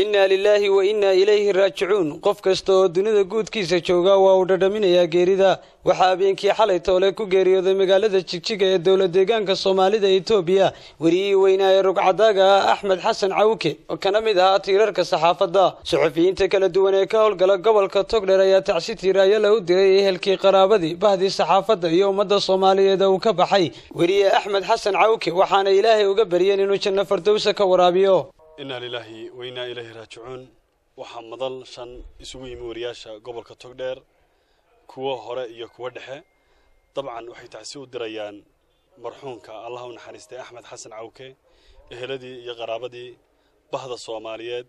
Innaa lilaahi wa innaa ilayhi raajicuun. Qof kasta oo dunida guudkiisa jooga waa uu dhadhaminayaa geerida. Waxaa habeenkii xalay toole ku geeriyooday magaalada Jigjiga ee dowla deegaanka Soomaalida Etoobiya weriyihii weynaa ee rugcadaaga ah Axmed Xasan Cawke, oo kana mid ahaa tiirarka saxaafadda. Suxufiyiinta kala duwan ee ka howlgala gobolka Togdher ayaa tacsi tiiraayala u diray ehelkii, qaraabadii, bahdii saxaafadda iyo ummadda Soomaaliyeed uu ka baxay weriye Axmed Xasan Cawke, waxaana Ilaahay uga baryeen inuu janno fardowsa ka waraabiyo. Innaa lilaahi wa innaa ilayhi raajicuun. Waxaa madal shan isugu yimi wariyaasha gobolka Togdheer, kuwo hore iyo kuwo dhexe. Dabcan waxay tacsi u dirayaan marxuumka Allah u naxariistay Axmed Xasan Cawke, eheladii iyo qaraabadii, bahda Soomaaliyeed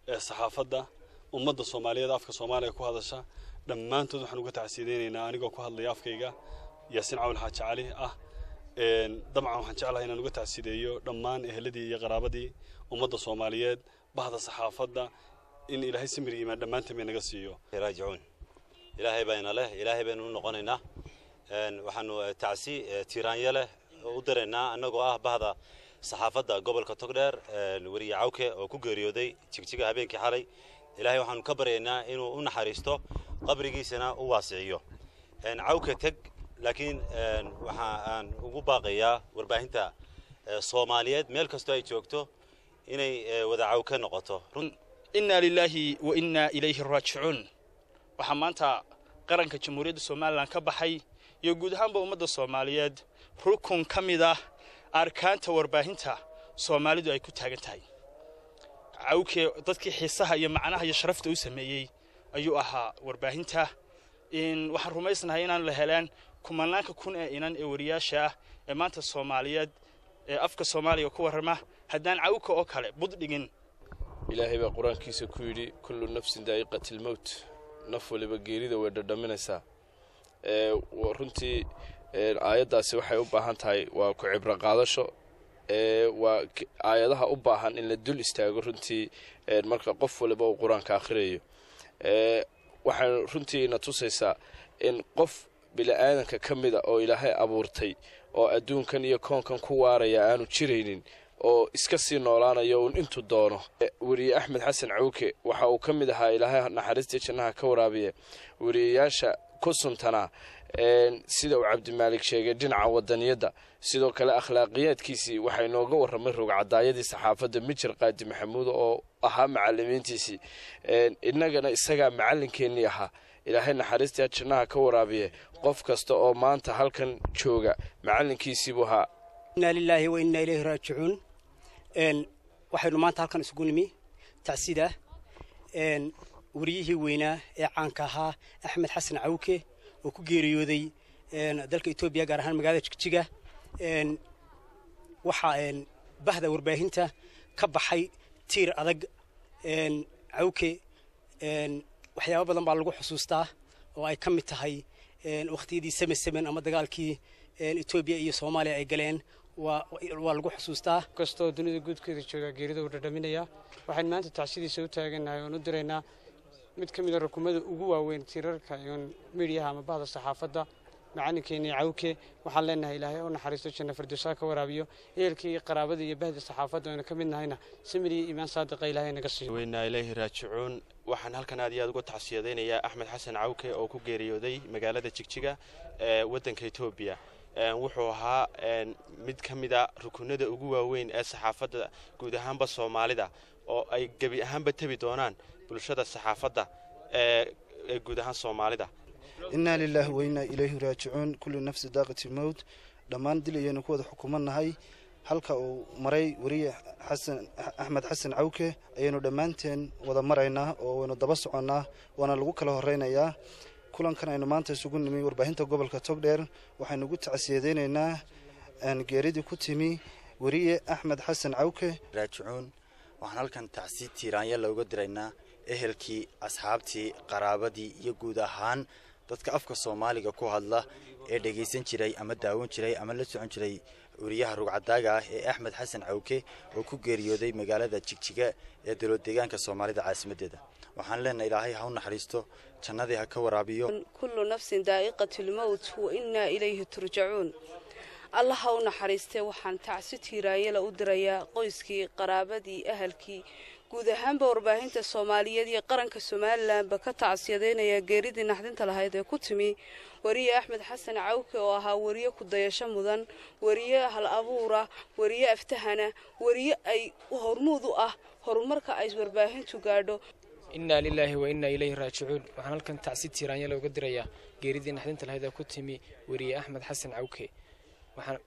ee saxaafadda, ummadda Soomaaliyeed afka Soomaaliya ku hadasha dhammaantood. Waxaan uga tacsiyadaynaynaa anigoo ku hadlaya afkayga Yaasiin Cawl Xaaji Cali ah. Dabcan waxaan jeclahay inaan uga tacsideeyo dhammaan eheladii iyo qaraabadii, ummadda Soomaaliyeed, bahda saxaafadda, in Ilaahay samir iimaan dhammaantiin bay naga siiyo. Raajicuun. Ilaahay bayna leh, Ilaahay baynu u noqonaynaa. Waxaanu tacsi tiiraanyo leh u diraynaa annagoo ah bahda saxaafadda gobolka Togdheer weriye Cawke oo ku geeriyooday Jigjiga habeenkii xalay. Ilaahay waxaanu ka baryaynaa inuu u naxariisto, qabrigiisana u waasiciyo. Cawke teg, laakiin waxa aan ugu baaqayaa warbaahinta Soomaaliyeed meel kastoo ay joogto inay wada Cawke noqoto. Innaa lilaahi wa innaa ilayhi raajicuun. Waxaa maanta qaranka Jamhuuriyadda Somaliland ka baxay iyo guud ahaanba ummadda Soomaaliyeed rukun ka mid ah arkaanta warbaahinta Soomaalidu ay ku taagan tahay. Cawke dadkii xiisaha iyo macnaha iyo sharafta u sameeyey ayuu ahaa warbaahinta. Waxaan rumaysnahay inaan la heleen kumanaanka kun ee inan ee wariyaasha ah ee maanta Soomaaliyeed ee afka Soomaaliga ku warrama haddaan Cawka oo kale bud dhigin. Ilaahay baa Qur-aankiisa ku yidhi: "Kullu nafsin daa'iqat ilmowt", naf waliba geerida way dhadhaminaysaa. Runtii aayaddaasi waxay u baahan tahay waa ku cibro qaadasho, waa aayadaha u baahan in la dul istaago. Runtii marka qof waliba uu Qur-aanka akhriyayo, waxay runtii na tusaysaa in qof bini-aadanka ka mida oo Ilaahay abuurtay oo adduunkan iyo koonkan ku waaraya aanu jiraynin oo iska sii noolaanayo uun intuu doono. Weriye Axmed Xasan Cawke waxa uu ka mid ahaa, Ilaahay naxariistii jannaha ka waraabiye, weriyayaasha ku suntanaa, sida uu Cabdimaalik sheegay, dhinaca wadaniyadda. Sidoo kale akhlaaqiyaadkiisii waxaa inooga warramay rugcadaayadii saxaafadda Mijir Qaadi Maxamuud oo ahaa macalimiintiisii, innagana isagaa macallinkeennii ahaa. Ilaahay naxariistii jannaha ka waraabiye, qof kasta oo maanta halkan jooga macallinkiisiibuu ahaa. Innaa lilaahi wa innaa ilayhi raajicuun. Waxaynu maanta halkan isugu nimi tacsida wariyihii weynaa ee caanka ahaa Axmed Xasan Cawke oo ku geeriyooday dalka Etoobiya, gaar ahaan magaalada Jigjiga. Waxaa bahda warbaahinta ka baxay tiir adag. Cawke waxyaaba badan baa lagu xusuustaa oo ay ka mid tahay wakhtiyadii 77 ama dagaalkii Etoobiya iyo Soomaaliya ay galeen, waa lagu xusuustaa. Kastoo dunida guudkeeda jooga geerida uu dhadhaminayaa. Waxaynu maanta tacsidiisa u taagannahay oon u diraynaa mid ka mid a rukumada ugu waaweyn tiirarka midiyaha ama bahda saxaafadda, macalinkeenii Cawke. Waxaan leenahay Ilaahay u naxariisto, janna firdowsaa ka waraabiyo. Ehelkii iyo qaraabadii iyo bahda saxaafadda aynu ka mid nahayna samir iyo iimaan saadiqa Ilaahay naga siiyo. Weynaa ilayhi raajicuun. Waxaan halkan aad iyo aad uga tacsiyadaynayaa Axmed Xasan Cawke oo ku geeriyooday magaalada Jigjiga ee waddanka Etoobiya. Wuxuu ahaa mid ka mid a rukunada ugu waaweyn ee saxaafadda guud ahaanba Soomaalida, oo ay gebi ahaanba tebi doonaan bulshada saxaafadda ee guud ahaan Soomaalida. Innaa lilaahi wa innaa ilayhi raajicuun. Kullu nafsi daaqati mowt. Dhammaan dil ayaynu ku wada xukumannahay. Halka uu maray weriye Xasan Axmed Xasan Cawke ayaynu dhammaanteen wada maraynaa oo waynu daba soconnaa, waana lagu kala horreynayaa. Kulankan aynu maanta isugu nimi warbaahinta gobolka Togdheer waxaynu ugu tacsiyadeynaynaa geeridii ku timi weriye Axmed Xasan Cawke. Raajicuun. Waxaan halkan tacsi tiiraanya looga diraynaa ehelkii, asxaabtii, qaraabadii iyo guud ahaan dadka afka Soomaaliga ku hadla ee dhegaysan jiray ama daawan jiray ama la socon jiray weriyaha rugcadaaga ah ee Axmed Xasan Cawke oo ku geeriyooday magaalada Jigjiga ee dowlad deegaanka Soomaalida caasimadeeda. Waxaan leenahay Ilaahay ha u naxariisto, jannadii ha ka waraabiyo. Kullu nafsin daa'iqatulmowt wa innaa ilayhi turjacuun. Allah ha u naxariistee. Waxaan tacsi tiiraanyala u dirayaa qoyskii, qaraabadii, ahalkii, Guud ahaanba warbaahinta Soomaaliyeed iyo qaranka Somalilanba ka tacsiyadeynayaa geeridii naxdinta lahayd ee ku timi wariye Axmed Xasan Cawke, oo ahaa wariye ku dayasho mudan, wariye hal abuura, wariye aftahana, wariye ay hormuud u ah horumarka ay warbaahintu gaadho. Innaa lilaahi wa innaa ilayhi raajicuun. Waxaan halkan tacsi tiiraanya looga dirayaa geeridii naxdinta lahayd ee ku timi wariye Axmed Xasan Cawke.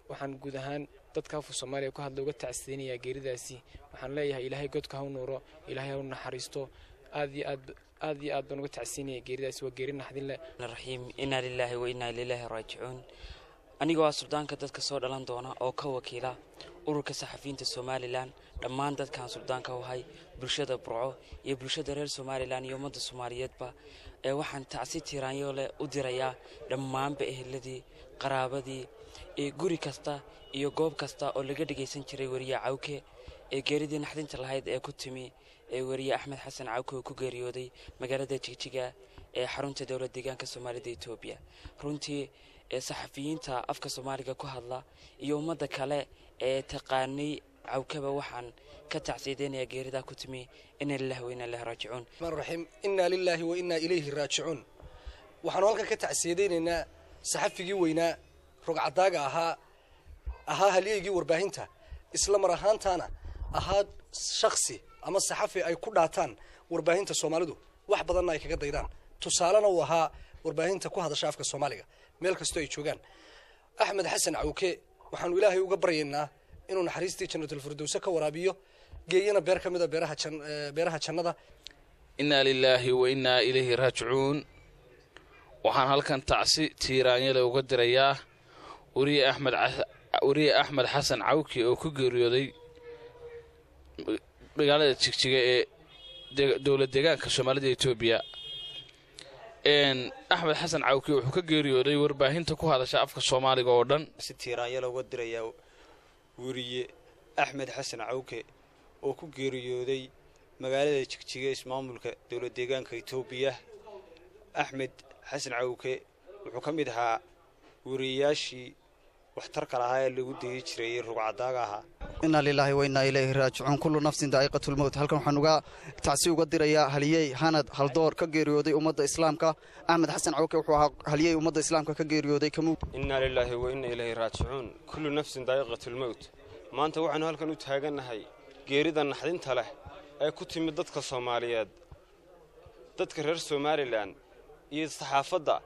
Waxaan guud ahaan dadka afka Soomaaliya ku hadla uga tacsideynayaa geeridaasi. Waxaan leeyahay Ilaahay godka ha u nuuro, Ilaahay ha u naxariisto. Aad iyo aad, aad iyo aad baan uga tacsiinaya geeridaasi, waa geeri naxdin leh. Raxiim, innaa lilaahi wa innaa ilaahi raajicuun. Anigoo ah suldaanka dadka soo dhalan doona oo ka wakiila ururka saxafiyiinta Somalilan, dhammaan dadkaan suldaanka u ahay, bulshada Burco iyo bulshada reer Somalilan iyo ummadda Soomaaliyeedba, ee waxaan tacsi tiiraanyo leh u dirayaa dhammaanba eheladii, qaraabadii, ee guri kasta iyo goob kasta oo laga dhagaysan jiray wariye Cawke, ee geeridii naxdinta lahayd ee ku timi ee wariye Axmed Xasan Cawke oo ku geeriyooday magaalada Jigjiga ee xarunta dowlad deegaanka Soomaalida Etoobiya. Runtii ee saxafiyiinta afka Soomaaliga ku hadla iyo ummadda kale ee taqaanay Cawkaba waxaan ka tacsiyadeynayaa geeridaa ku timi. Inna lillahi wa inna ilaihi raajicuun. Raxiim, innaa lilaahi wa innaa ilayhi raajicuun. Waxaanu halkan ka tacsiyadeynaynaa saxafigii weynaa, rogcadaaga ahaa, halyeygii warbaahinta, isla mar ahaantaana ahaa shaksi ama saxafi ay ku dhaataan warbaahinta Soomaalidu, wax badanna ay kaga daydaan, tusaalena uu ahaa warbaahinta ku hadasha afka Soomaaliga meel kastoo ay joogaan. Axmed Xasan Cawke waxaanu Ilaahay uga baryaynaa inuu naxariistii Jannatulfirdowse ka waraabiyo, geeyana beer ka mid a beeraha jannada. Innaa lilaahi wa innaa ilayhi raajicuun. Waxaan halkan tacsi tiiraanyale uga dirayaa wariye Axmed Xasan Cawki oo ku geeriyooday magaalada Jigjiga ee dowlad deegaanka Soomaalida Etoobiya. Axmed Xasan Cawki wuxuu ka geeriyooday warbaahinta ku hadasha afka Soomaaliga oo dhan. Si tiiraanyale uga dirayaa weriye Axmed Xasan Cawke oo ku geeriyooday magaalada Jigjiga, ismaamulka dowlad deegaanka Etoobiya. Axmed Xasan Cawke wuxuu ka mid ahaa weriyayaashii waxtarka lahaa ee lagu dayi jiray, rugcadaaga ahaa. Inna lilaahi wa innaa ilayhi raajicuun. Kullu nafsin daa'iqatulmowt. Halkan waxaan uga tacsi uga dirayaa haliyey hanad haldoor ka geeriyooday ummadda islaamka. Axmed Xasan Cawke wuxuu ahaa haliyey ummadda islaamka ka geeriyooday. Innaa lilaahi wa inna ilayhi raajicuun. Kullu nafsin daa'iqatulmowt. Maanta waxaanu halkan u taagannahay geerida naxdinta leh ee ku timid dadka Soomaaliyeed, dadka reer Somalilan iyo saxaafadda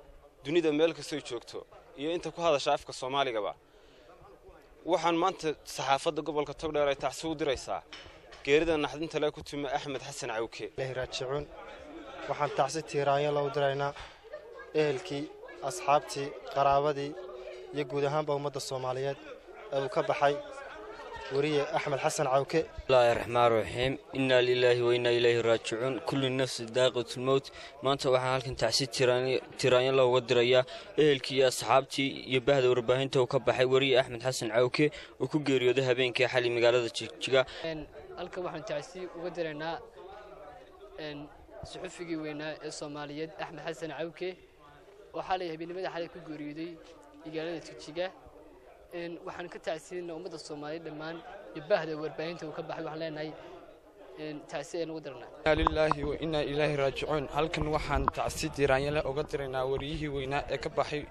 dunida meel kastoy joogto iyo inta ku hadasha afka Soomaaligaba. Waxaan maanta saxaafadda gobolka Togdheer ay tacsi u diraysaa geerida naxdinta leh ku timi Axmed Xasan Cawke. Raajicuun. Waxaan tacsi tiiraanyo loo diraynaa ehelkii, asxaabtii, qaraabadii iyo guud ahaanba ummadda Soomaaliyeed ee uu ka baxay weriye Axmed Xasan Cawke. Bismillahi raxmaan raxiim. Innaa lilaahi wa innaa ilayhi raajicuun. Kullu nafsi daaqitul mowt. Maanta waxaan halkan tacsi tiraanyo looga dirayaa ehelkii iyo asxaabtii iyo bahda warbaahinta uu ka baxay weriye Axmed Xasan Cawke oo ku geeriyooday habeenkii xalay magaalada Jigjiga. Halkan waxaan tacsi uga diraynaa suxufigii weynaa ee Soomaaliyeed Axmed Xasan Cawke oo xalay, habeenimada xalay ku geeriyooday magaalada Jigjiga. Waxaan ka tacsiinaa ummadda Soomaaliyeed dhammaan iyo bahda warbaahinta uu ka baxay. Waxaan leenahay tacsi ayaan ugu dirnaa. Innaa lilaahi wa innaa ilaahi raajicuun. Halkan waxaan tacsi tiiraanyale uga diraynaa wariyihii weynaa ee ka baxay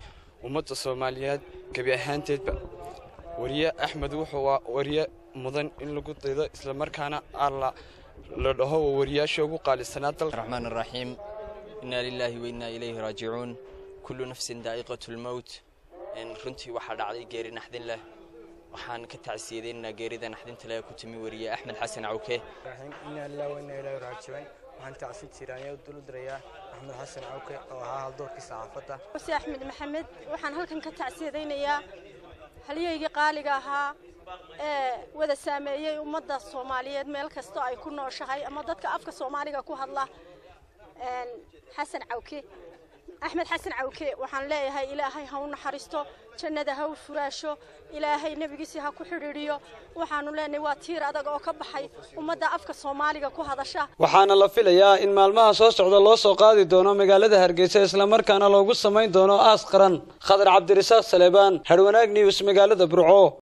ummadda Soomaaliyeed gebi ahaanteedba. Wariye Axmed wuxuu waa wariye mudan in lagu daydo, islamarkaana alla la dhaho waa wariyaasha ugu qaalisanaa dalka. الرحمن الرحيم. إنا لله وإنا إليه راجعون. كل نفس ذائقة الموت. In runtii waxaa dhacday geeri naxdin leh. Waxaan ka tacsiyadeynaynaa geerida naxdinta leh ku timi wariye Axmed Xasan Cawke. Innaa lillahi wa innaa ilaahi raajicuun. Waxaan tacsi tiiraanyo dul dirayaa Axmed Xasan Cawke oo ahaa haldoorkii saxaafadda. Xuse Axmed Maxamed. Waxaan halkan ka tacsiyadeynayaa halyeygii qaaliga ahaa ee wada saameeyey ummadda Soomaaliyeed meel kastoo ay ku nooshahay ama dadka afka Soomaaliga ku hadla, Xasan Cawke, Axmed Xasan Cawke. Waxaan leeyahay Ilaahay ha u naxariisto, jannada ha u furaasho, Ilaahay nebigiisii ha ku xidhiidhiyo. Waxaanu leenahay waa tiir adag oo ka baxay ummadda afka Soomaaliga ku hadasha. Waxaana la filayaa in maalmaha soo socda loo soo qaadi doono magaalada Hargeysa, islamarkaana loogu samayn doono aas qaran. Khadar Cabdirasaaq Saleebaan, Harwanaag News, magaalada Burco.